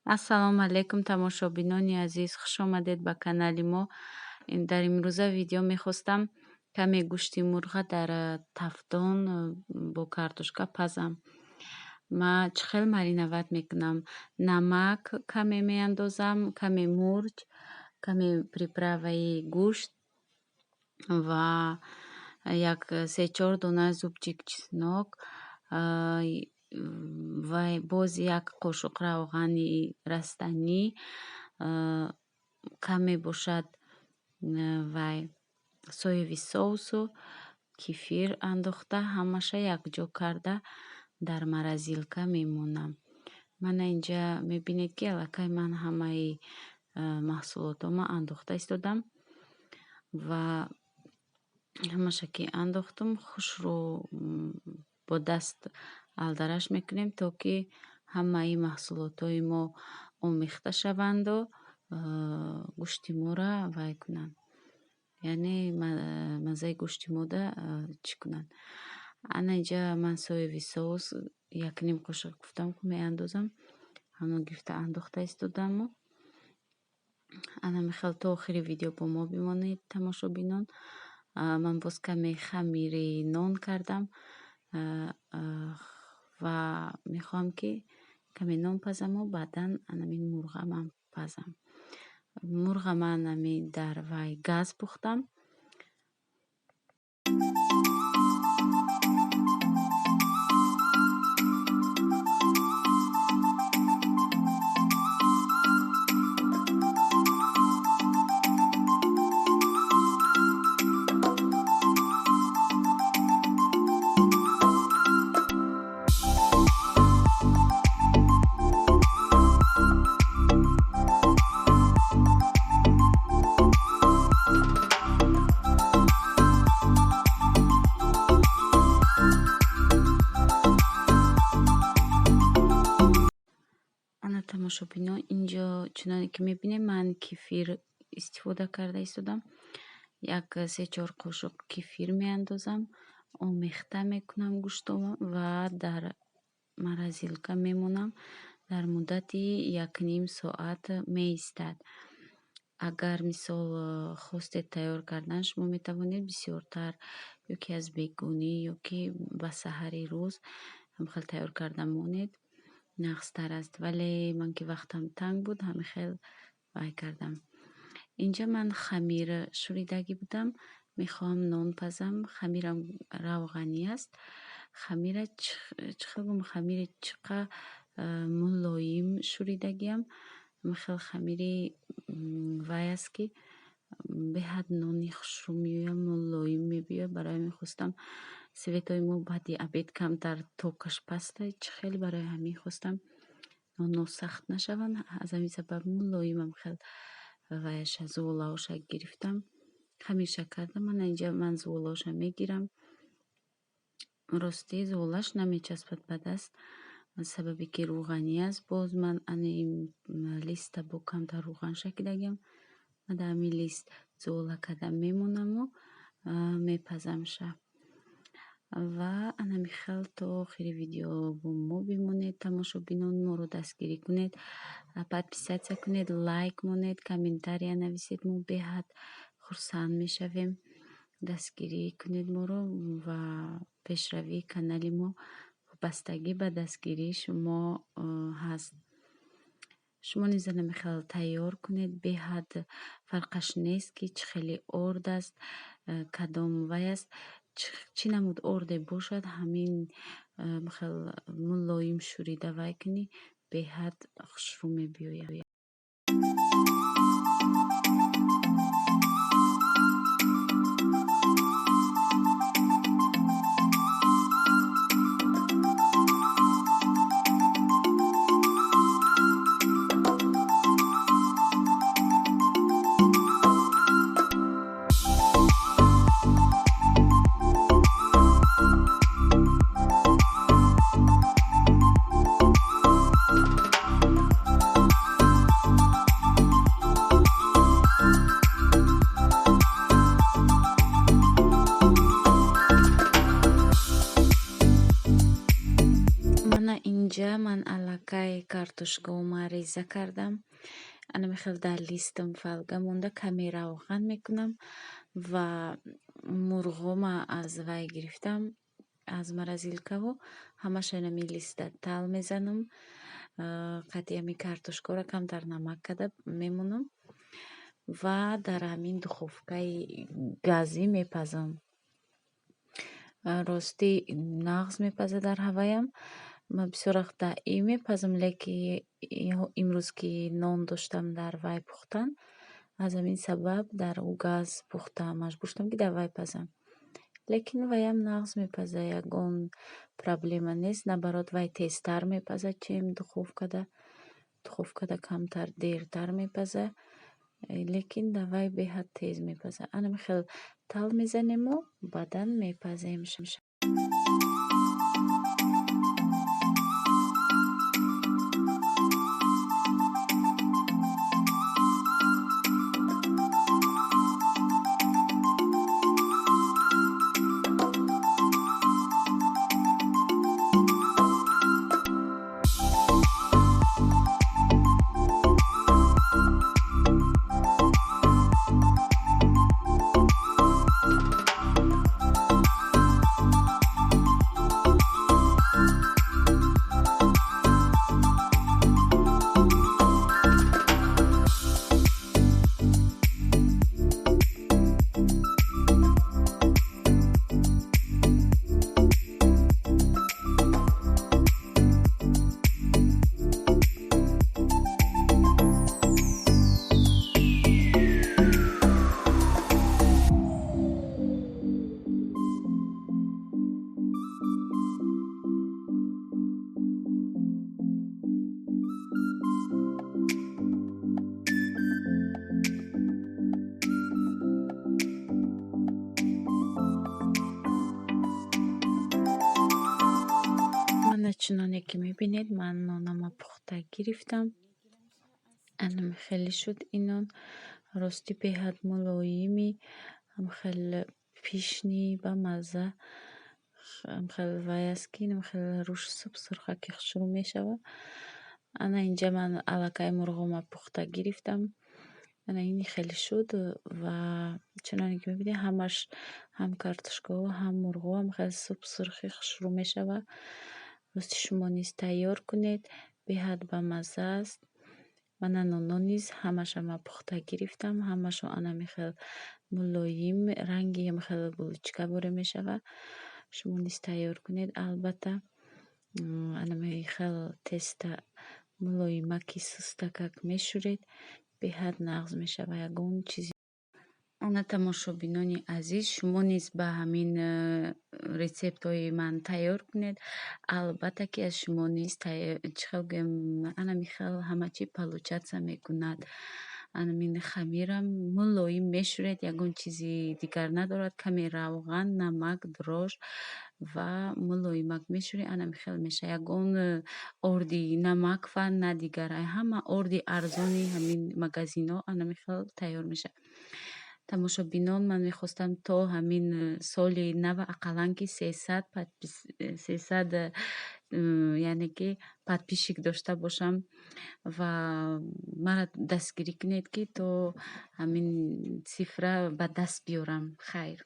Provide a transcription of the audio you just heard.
Ассалому алайкум, тамошобинони азиз, хуш омадед ба канали мо. Дар имрӯза видео мехостам каме гӯшти мурға дар тафдон бо картошка пазам. Ма чӣ хел мариновать мекунам? Намак каме меандозам, каме мурч, каме приправаи гӯшт ва як се-чор дона зубчик чеснок ва боз як қошуқ равғани растанӣ, каме бошад вай соевый соусу кефир андохта, ҳамаша якҷо карда дар морозилка мемонам. Мана инҷа мебинед, ки аллакай ман ҳамаи маҳсулотома андохта истодам ва ҳамаша ки андохтум, хушрӯ бо даст алдараш мекунем, то ки ҳамаи маҳсулотҳои мо омехта шаванду гӯшти моро вай кунанд, яъне маззаи гӯшти мода чӣ кунанд. Ана инҷа ман соевый соус якним қошуқ гуфтам, ки меандозам, ҳамон гирифта андохта истодаму. Ана мехел то охири видео бо мо бимонед, тамошобинон. Ман боз каме хамири нон кардам ва мехоҳам, ки каме нон пазаму баъдан анамин мурға ман пазам. Мурға ман ами дар вай газ пухтам. Ана, тамошобинон, инҷо чуноне ки мебинем, ман кефир истифода карда истодам. Як се-чор қошуқ кефир меандозам, омехта мекунам гӯштома ва дар морозилка мемонам. Дар муддати якним соат меистад. Агар, мисол, хостед тайёр кардан, шумо метавонед бисёртар ё ки аз бегонӣ, ё ки ба саҳари рӯз ҳамхел тайёр карда монед, нағзтар аст. Вале ман ки вақтам танг буд, ҳамин хел вай кардам. Инҷа ман хамир шӯридагӣ будам, мехоҳам нон пазам. Хамирам равғанӣ аст. Хамира чӣ хел гум, хамири чӣ қа мулоим шӯридагиам. Ҳамин хел хамири вай аст, ки беҳад нони хушрӯ меояд, мулоим мебиёяд. Барои ҳамин хостам, светои мо баъди обед камтар токаш паста, чӣ хел, барои ҳамин хостам нонҳо сахт нашаванд. Аз ҳамин сабаб мулоимам хел ваяша зуволаоша гирифтам, хамирша кардам. Мана инҷа ман зуволаоша мегирам. Ростӣ, зуволаш намечаспад ба даст, сабабе ки рӯғанӣ аст. Боз ман ани листа бо камтар рӯған шакидагиам. Ман дар ҳамин лист зувола карда мемонаму мепазамша. Ва анами хел то охири видео бо мо бимонед, тамошобинон, моро дастгирӣ кунед, подписаться кунед, лайк монед, комментария нависед, мо беҳад хурсанд мешавем. Дастгирӣ кунед моро ва пешравии канали мо вобастагӣ ба дастгирии шумо ҳаст. Шумо низ анами хел тайёр кунед, беҳад фарқаш нест, ки чӣ хеле орд аст, кадом вай аст, чӣ намуд орде бошад, ҳамин хел мулоим шӯрида вай кунӣ, беҳад хушрӯ мебиёяд. Аллакай картошкао ман реза кардам. Ана михел дар листам фольга монда, каме равған мекунам ва мурғома аз вай гирифтам, аз морозилкаво ҳамаша инами листа тал мезанам. Қати ҳами картошкаро камтар намак карда мемонам ва дар ҳамин духовкаи газӣ мепазам. Ростӣ, нағз мепазад дар ҳаваям. Ман бисёр вақт дар ин мепазам, лекин имрӯз ки нон доштам дар вай пухтан, аз ҳамин сабаб дар ӯ газ пухтам, маҷбур шудам, ки дар вай пазам. Лекин ваям нағз мепазад, ягон проблема нест. Наоборот, вай тезтар мепазад, чем духовкада. Духовкада камтар дертар мепазад, лекин дар вай беҳад тез мепазад. Ана михел тал мезанему баъдан мепазем. Мана, чуноне ки мебинед, ман нонама пухта гирифтам. Анам хеле шуд ин нон. Ростӣ, беҳад мулоими, хеле пишный, бамазза. Хеле вай аст, ки хеле рӯш суб-сурхаки хушрӯ мешавад. Ана инҷа ман аллакай мурғома пухта гирифтам. Ана ин хеле шуд ва чуноне ки мебинед, ҳамаш, ҳам картошкаҳо, ҳам мурғҳо хеле суб-сурхи хушрӯ мешавад. Рости, шумо низ тайёр кунед, беҳад бамазза аст. Мана, ноно низ ҳамаша ман пухта гирифтам, ҳамашон анами хел мулоим, ранги хеле булочка боре мешавад. Шумо низ тайёр кунед, албатта. Анами хел теста мулоимаки сустакак мешӯред, беҳад нағз мешавад, ягон чизи. Ана, тамошобинони азиз, шумо низ ба ҳамин рецептҳои ман тайёр кунед. Албатта, ки аз шумо низ, чӣ хел гӯем, анами хел ҳама чӣ получаться мекунад. Анамин хамирам мулоим мешӯред, ягон чизи дигар надорад. Каме равған, намак, дрожж ва мулоимак мешӯред, анами хел мешавад. Ягон орди на Макфа, на дигар, ҳама орди арзони ҳамин магазинҳо анами хел тайёр мешавад. Тамошобинон, ман мехостам то ҳамин соли нава ақаллан ки 300, яъне ки подписчик дошта бошам ва маро дастгирӣ кунед, ки то ҳамин цифра ба даст биёрам. Хайр.